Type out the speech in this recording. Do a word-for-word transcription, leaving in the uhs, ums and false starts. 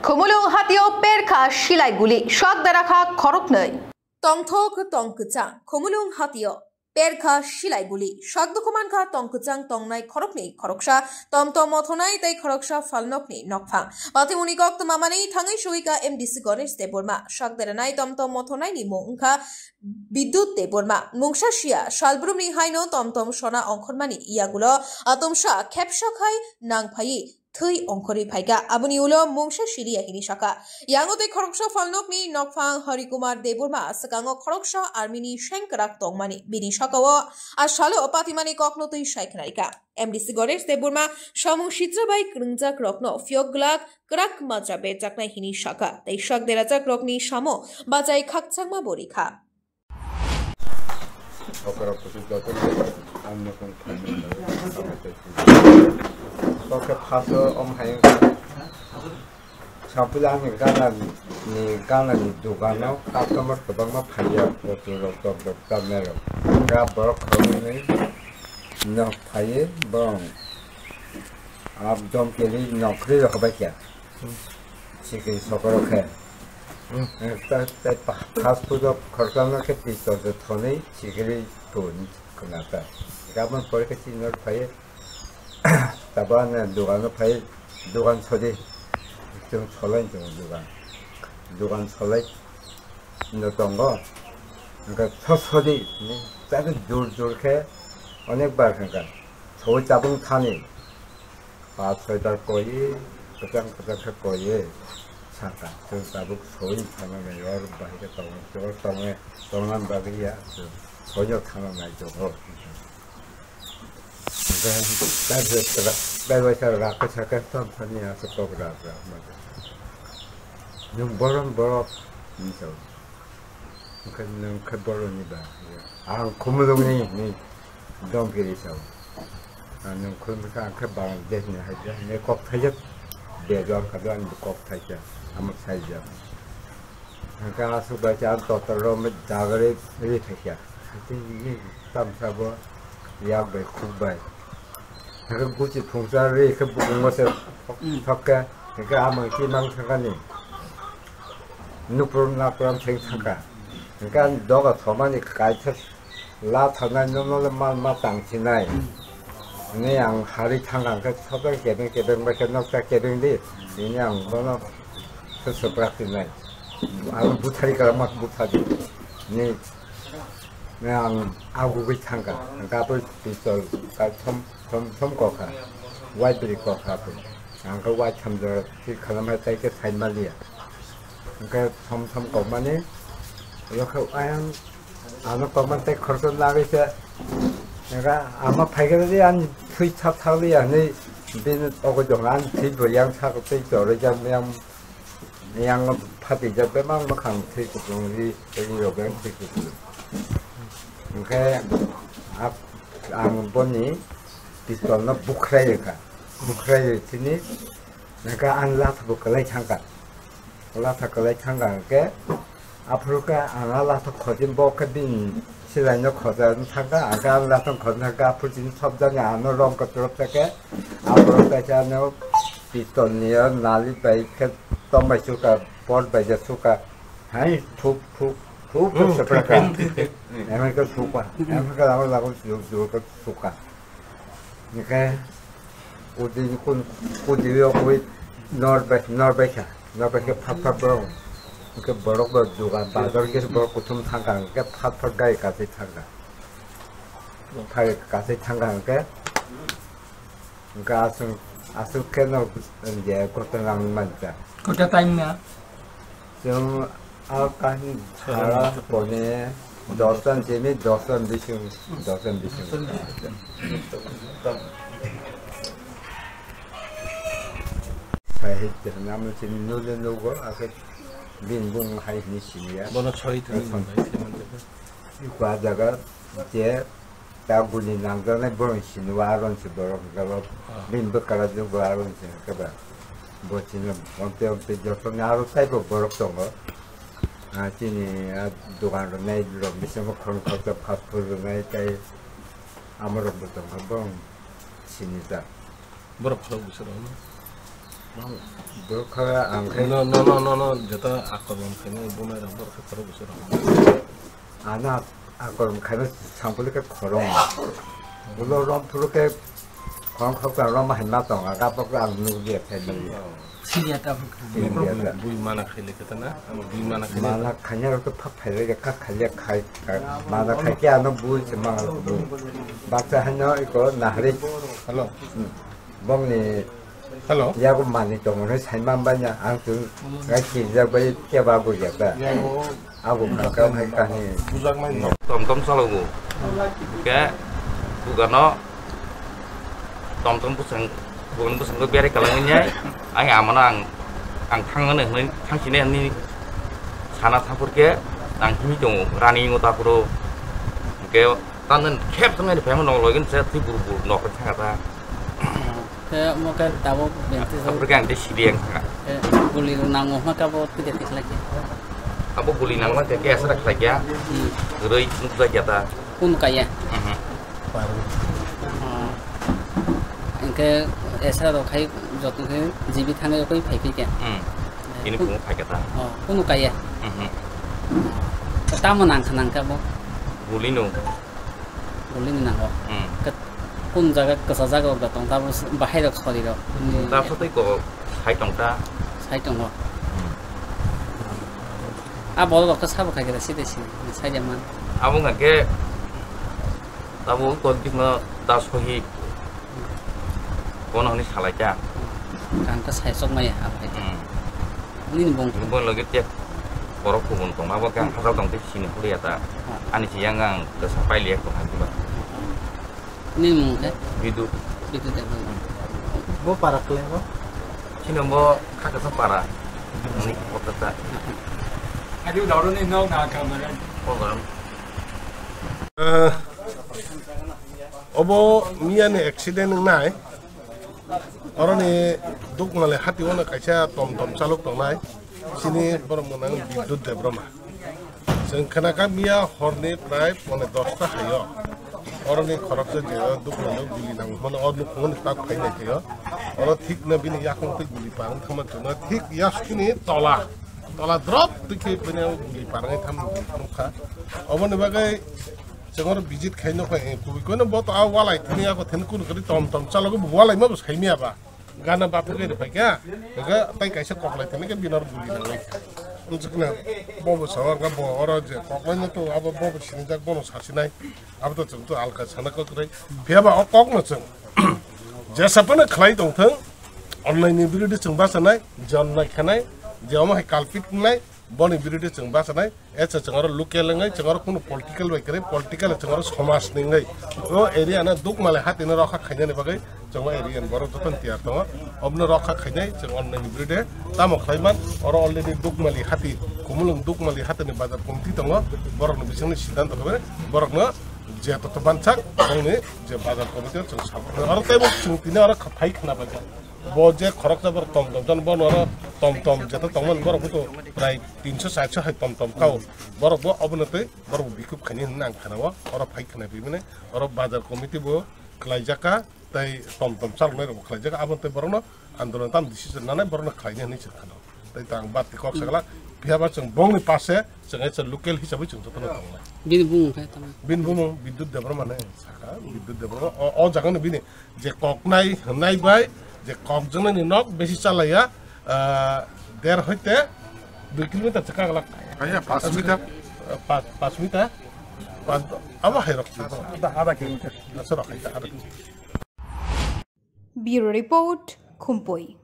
Khumulwng hatio perkha silai guli, sak derakha khoroknwi. Tongthok tong kwchang, Khumulwng hatio perkha silai guli, sak dukhumankha tong kwchang tongnai khoroknwi, khoroksa tomtom mothonai tei khoroksa phalnokni nokphang. Patimuni kok twmamani thangwi suika M D C Ganesh Debbarma, sak deranai tomtom mothonaini mung wngkha Bidyut Debbarma. Mungsa sia salbrumni haino tomtom sona ongkhormani yagulo atomsa khepsa khai nangphaiwi thwi ongkhorwi phaikha. Aboni ulo mungsa siliya hini sakha. Yango tei khoroksa phalnokni nokphang Hari Kumar Debbarma swkango khoroksa armyni sengkrak tongmani bini sakao a salo patimani kokno twi sai khwnarikha. M D C Ganesh Debbarma samung sitra bai kwrwngjak rokno phiyok glak kwrak macha berjaknai hini sakha tei sak derajak rokni samo bachai khakchangma bo rikha. Okra kutu joto ang nokong khaimani bagwi samai tongphuru. Tokhe phaso om hai wngkha. Sapulani ganani, ganani dogano customer kwbangma phaiya, auto rok, tok rok, tamni rok. Ga borok khoroknwi nok phaiwi bong. Abdom keli nokri rok bai kya. Sikri sokoro khe. Hmm. Eh, ta, ta, pa, fast food o khoroknwi khe twi tongo thonwi sikri pun khna ta. Gabon pore khe chini nok phaiwi. Tabo ano dogano phai, dogan sodi. Chwng solai tongo dogan. Dogan solai no tongo. Hwnkhe so sodi, ni, tado jor jor khe onek bar hwnkha. Soi tabung thani. Pas soi bar koi, kwchang kwchang khe koi. Saka, chwng tabuk soi thana nai, or bahai khe tongo, chwng tongo, tongna bagwi ya, chwng soi no thana nai tongo. Bai bai sa rak ka sa ka tam thani ya sa tok rak rak ma. Nung boron borok ni sa. Nung khe boron ni ba. Ang khumulung ni ni dom kiri sa. Nung khum ka ang khe bang de ni hai de ni kok thai de. De dom ka dom kok thai ja. Amak sai ja. Hwnkhe aswk bai khe ang totor rok dagari ri phaikha. Tei tamsa bo yak bai khuk bai. Hwnkhe guchi phungsa ri khe bukung bo se thok khe. Hwnkhe amang kimang thangkani. Nupur napram theng thangkha. Hwnkhe ang doga thomani kaisa. La thanai nono le mal ma tang sinai. Ni ang hari thang ang khe sobe kebeng kebeng bai khe nokta kebeng di. Ni ang bono se se prak sinai. Ang buthari kala mak buthari. Ni, ni ang agu bai thangka. Ang ka bai pistol ka thom thom thom kokha. Wai bri kokha bai. Ang ka wai tham jora si khala mai tai ke sai ma liya. Ang ka thom thom kokmani. Lo kha ayang Ano kokman tei khoroksa nagwi se. Nega ama phaikhe di ani thwi sak sak liya hinwi bini ogo jong ani thwi bo yang sak tei chorwi jak yang yang phatwi jak bemang makhang thwi kuplung ri ri rok yang thwi kuplung. Hwnkhe ang boni pistol no bukhrai rwkha. Bukhrai rwi chini nega ani latha bo kwlai thangkha. Latha kwlai thangkha hwnkhe. Aphuru khe ang a lathok khojin bo khe bini silai no khoja thangkha, ang khe ang lathok khojin thangkha, aphuru chini thopjani ano rong kotorop thangkhe, aphuru kaisa ano pistol ni o nali bai khe tom bai suka, pot bai je suka, hai thuk thuk thuk thuk sepra kha, emon khe suka, emon khe lago lago jur jur khe suka. Hingkhe kudi, kun, kudi o kwi nor bai, nor bai kha, nor bai khe phat phat borok. Hingkhe borok bo dugan bazar khe borok kuthum thangkha, hingkhe phat phat gai kasai thangkha. Phai kasai thangkha hingkhe, hingkhe aswk, aswk khe no je kotor nang mankha. Kota time na? Chwng a kahini sara pone dosta ni simi dosta ni bising, dosta ni bising. Sahitya namo chini nule nugo, ake bin bung hai ni simiya. Bono choi thani. Ikwa jaga je Ta guli nangjaknai borok ni sini o, aro ni se borok hwnka bo. Ah. Bini bwkra jwk bo aro ni se hwnka ba. Bo chini omte omte joto ni aro taibo borok tongo. Ah, chini, ah, dogan rwnai rok bisingo khoroksa fast food rwnai tei amo rok bo tongo, borok sini jak. Borok khorok bwswk rok no? Bwkha ang khe no, no, no, no, no, jota akorlong khainai bunai rok borok khe khorok bwswk rok. Ano akorlong khaina sangpili khe khorok. Ulo rom phuru khe khorok khorok rom hai ma tong aga pok ang nuk dia khai nai. Sini ata bui mana khaile khe tana, bui mana khaile. Mana khaina rok khe phak khaile khe kha khaile khai. Mana khai khe ano bui se mang bui. Baksa hano iko nahri. Hello. Bongni Hello. Yago manwi tongo hwnwi sai man bai na, ang chwng gai kijak bai keba gujak da. Abo kha kha hai kani. Tom tom chalogo. Ke bugano tom tom bwsang, bugano bwsang ko berai kalangni nyai. Ai amano ang, ang thangmani hwnwi thangsinai hwnwi sana thangphur khe ang himwi tongo rani ngo ta phuru. Ke tando khep thangmani phaima nong login se twi buru buru nok thang ta. Khe omo khe tabuk bengti jok. Abro khe ang tei sidi ang thangkha. Khe guli rok nango hwnma khe abo twi de tikhlai khe. Abo guli nangma khe khe asra khlai kya. Hmm. Rwi nukjak ya ta. Kunu kaya. Mhm. Oh. Hwnkhe asra rok khai joto khe jibi thangwi koi phai khe kya. Hmm. Eh, ini kun- kumu phai kya ta. Oh, kunu kaya. Mhm. Tamo nangkha nangkha bo. Guli no. Gulini nango. Hmm. Kat-, kun jaga kwchajak rok da tong, tabuk bahai rok sori rok. Hmm. Tabuk tei ko sai tong ta. Sai tongo. Hmm. A borok rok khe sabo khai khe side side sai de man. Abo hwnkha khe tabuk ko bisno da sohi. Bono hwnwi salai kha. Kang khe sai chok maya abo hai. Hmm. Nini bung. Nini bung logi tek borok kubun tongma bo khe ang hajal tong tei sini huriya ta. Hmm. Ani si yang ang kwsa pailiya kok hai ba. Nini mung khe? Bidu. Bidu de bung. Bo para kle bo? Sini bo kha kwsa para. Nini kota ta. Adi udah orang ni nong na kamera. Oh, garam. Eh, obo miyani accident wngnai. Oroni Dukmali hati ono kaisa tom tom chalok tongnai. Sini borok mwnang Bidyut Debbarma. Chwng khwnakha miya horni prai pone dosta haio. Oroni khoroksa je Dukmali guli nango hwnmano, o nukhungni tak phainai thaio. Oro thikno bini yakung twi guli parwng thangma chwngno thik yaskini tola. Tola drop twi khe bini guli parwngwi thangma nukha. Oboni bagwi chwng oro visit khai nukha, eh, kubui koino bo to a walai thini ako thini kunu kwrwi tom tom chalogo bo walai ma bo saimya ba. Gana bathagwi rwphai kha, hwnkhe tei kaisa koklai thani khe bini oro guli nanglai kha. Wngchukna bo bo sa hwnkhe bo oro je koklaino to abo bo bo sinijak bono sasinai. Abo to chwng to alka sana kok kwrwi. Phiya ba o kokno chwng jesa phano khlai tongthwng, onlaini biridi chwng bachanai, je onnai khanai, je omo hai kalpit wngnai, boni biridi chwng bachanai. Echa chwng oro local wngwi, chwng oro kunu political bai kwrwi, political chwng oro somaj ni wngwi. O area no Dukmali hati no rokha khainani bagwi chwng o area ni borok joto ni tiyar tongo. Obono rokha khainai chwng onlaini biridi tamo khlai man, oro already Dukmali hati, Khumulwng Dukmali hati ni bazar committee tongo, borok ni bisingni siddhanto khe borok no je toto bansak, bongni je bazar committee o chwng support khlai. Oro teibo chwng tini oro kha-, phai khna bai kha. Bo je khoroksa borok tom tom jon, bono oro tom tom jeta tongmani borok bo to prai tinso charso hai tom tom kao. Borok bo obono tei borok bo bikhuk khaini hwnwi ang khna-o. Oro phai khna phimani oro bazar committee bo khlaijak kha, tei tom tom chaloknai rok bo khlaijak kha. Abo tei borokno andolon tam decision nanai borokno khlaini hwnwi se khna-o. Tei tang bati kok sagala, phiya ba chwng bongni pase chwng echa local hisabwi chwng jotono tongnai. Bini bumung khe tamo? Bini bumung Bidyut Debbarma ne sakha, Bidyut Debbarma. O, o jagano bini je koknai hwnai bai, je kokjaknai ni nok besi chalaiya, ah, der hoite dui kilometer se kaglak. Kaya, paanch meter. Paanch, paanch meter. Paanch, abo hai rok. Ada, ada kilometer. Asal rok hai, ada. Bureau Report, Khumpui.